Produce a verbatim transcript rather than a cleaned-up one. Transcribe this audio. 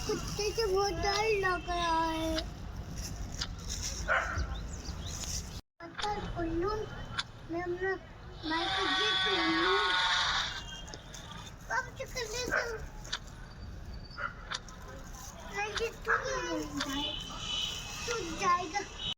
कुत्ते से बहुत डर लग रहा है। अंकल उल्लू, मैं अपना माइक गिफ्ट उल्लू। अब तो कर ले तू। नहीं, तू नहीं जाएगा। तू जाएगा।